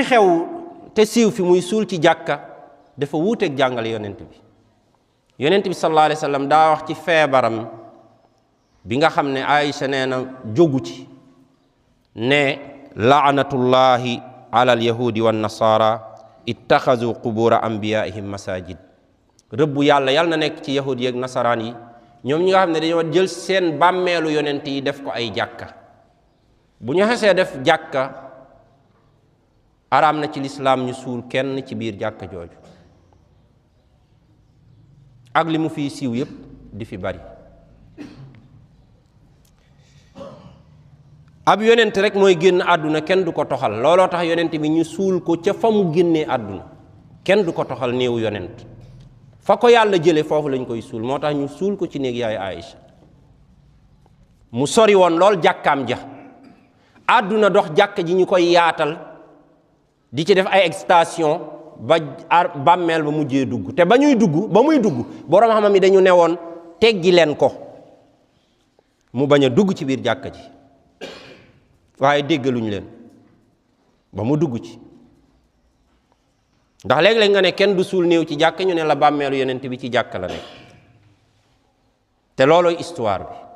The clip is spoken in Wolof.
xew te siiw fi muy suul ci jàkka dafa wuuteeg jàngale yonent bi sallallahu alayhi wa sallam daa wax ci feebaram bi nga xam ne Aïcha nee na jógu ci ne laanatullahi ala alyahudi wan nasara ittaxazu qubura anbiyaihim masajid. rëbbu yàlla yal na nekk ci yahud yeeg nasaraan yi ñoom ñi nga xam ne dañoo jël seen bàmmeelu yonent yi def ko ay jàkka. bu ñu xesee def jàkka araam na ci lislaam ñu suul kenn ci biir jàkka jooju ak li mu fiy siiw yépp di fi bari. ab yonent rek mooy génn àdduna kenn du ko toxal, looloo tax yonent bi ñu suul ko ca fa mu génnee àdduna, kenn du ko toxal néewu yonent fa ko yàlla jële foofu lañ koy suul. moo tax ñu suul ko ci néeg yaay Aïcha. mu sori woon lool jàkkaam ja, àdduna dox jàkk ji ñu koy yaatal di ci def ay extension ba bàmmeel ba mujjee dugg. te ba muy dugg boroom xam-xam yi dañu newoon teggi leen ko mu bañ a dugg ci biir jàkka ji, waaye déggaluñ leen ba mu dugg ci. ndax léeg-léeg nga ne kenn du suul néew ci jàkk, ñu ne la bàmmeelu yonent bi ci jàkk la nekk, te loolooy histoire bi.